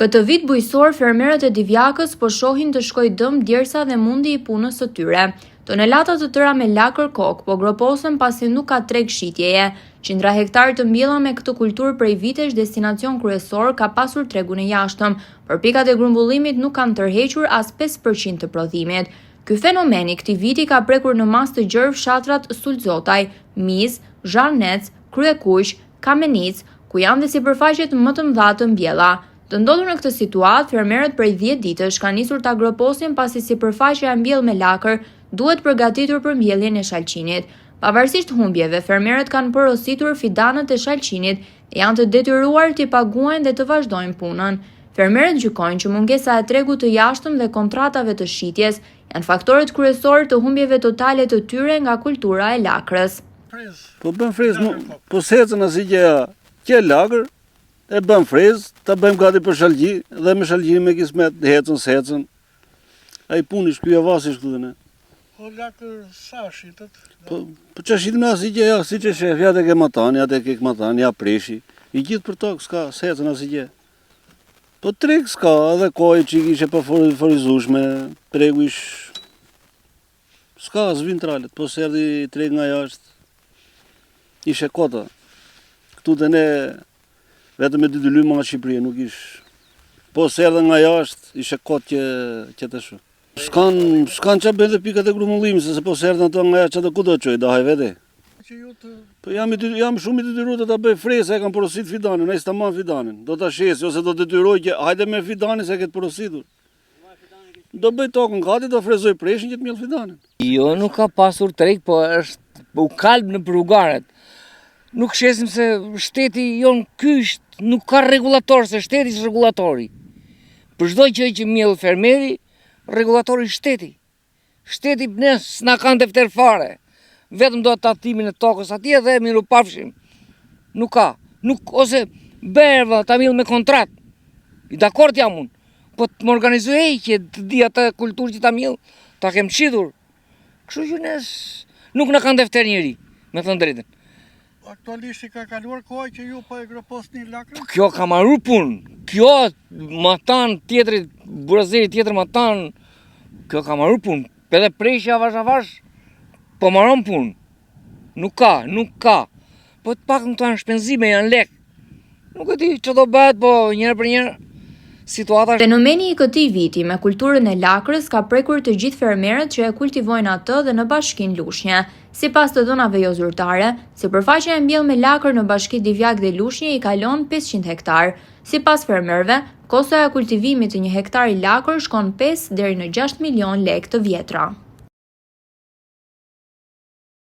Këtë vit bujqësor fermerët e Divjakës po shohin të shkojë dëm djersa dhe mundi i punës së tyre. Tonelata të tëra me lakër kokë po groposen pasi nuk ka treg shitjeje. Qindra hektarë të mbjella me këtë kulturë prej vitesh destinacion kryesor ka pasur tregun e jashtëm, por pikat e grumbullimit nuk kanë tërhequr as 5% të prodhimit. Ky fenomen i këtij viti ka prekur në masë të gjerë fshatrat Sulzotaj, Mizë, Zharnec, Kryekuq, Kamenicë, ku janë dhe sipërfaqet më të mëdha të mbjella. Të ndodhur në këtë situatë, fermerët prej 10 ditësh kanë nisur ta groposin pasi sipërfaqja e mbjellë me lakër duhet përgatitur për mbjelljen e shalqinit. Pavarësisht humbjeve, fermerët kanë porositur fidanët e shalqinit dhe janë të detyruar t'i paguajnë dhe të vazhdojnë punën. Fermerët gjykojnë që mungesa e tregut të jashtëm dhe kontratave të shitjes janë faktorët kryesorë të humbjeve totale të tyre nga kultura e lakrës. Po bën frez, po s'ecën asnjë gjë, që lakër, e bën frez, ta bëjmë gati për shalqi, dhe me shalqi me kismet, ecën, s'ecën. Ai punë ish, ky avaz ish këtu dhe ne. Po lakër sa shitët? Po, po që shitëm asnjë gjë, ja, siç e shef, ja te ke matanë, ja te ke matanë, ja preshi. I gjithë për tokë, s'ka, s'ecën asnjë gjë. Po treg s'ka, edhe kohë që ishe pa forizushme, tregu ish S'ka, s'vin tralet, po s'erdhi treg nga jashtë, ishe kota. Këtu te ne, vetëm me dy dylymë nga Shqipëria, nuk ish. Po s'erdhe nga jashtë, ishe kot që, që të shu. S'kan, s'kan ça bëjnë dhe pikat e grumbullimit, se po s'erdhe ato nga jashtë, që të ku do çoj, do haj vete. Po jam, i, jam shumë i detyruar të ta bëj frez, se e kam porosit fidanin, ai s'ta man fidanin. Do ta shesi ose do detyroj që hajde me fidanin se e ke të porositur. Do bëj tokën gati, do frezoj preshin që të mjell fidanin. Jo, nuk ka pasur treg, po është u kalb në rrugaret. Nuk shesim se shteti jonë ky është, nuk ka rregullator, se shteti është rregullatori. Për çdo gjë që mjell fermeri, rregullatori shteti. Shteti ne s'na ka në defter fare. Vetëm do tatimin e tokës atje dhe mirupafshim. Nuk ka. Nuk, ose bërë, ta mjell me kontratë. I dakord jam unë. Po të më organizoj e që të di atë kulturë që ta mjell, ta kem shitur. Kështu që ne nuk na ka në defter njeri, me thënë drejtën. Aktualisht i ka kaluar koha që ju po e groposni lakrën? Kjo ka maru punë. Kjo matan tjetrit, burazeri tjetër matan. Kjo ka maru punë. Edhe preshi avash avash, po maron punë. Nuk ka, nuk ka. Po të paktën këto janë shpenzime, janë lek. Nuk e di që do bëhet, po njëherë për njëherë situata Fenomeni i këtij viti me kulturën e lakrës ka prekur të gjithë fermerët që e kultivojnë atë dhe në bashkinë Lushnje. Sipas të dhënave jozyrtare, sipërfaqja e mbjellë me lakër në bashkitë Divjakë dhe Lushnje i kalon 500 hektarë. Sipas fermerëve, kostoja e kultivimit të një hektari lakër shkon 5 deri në 6 milionë lekë të vjetra.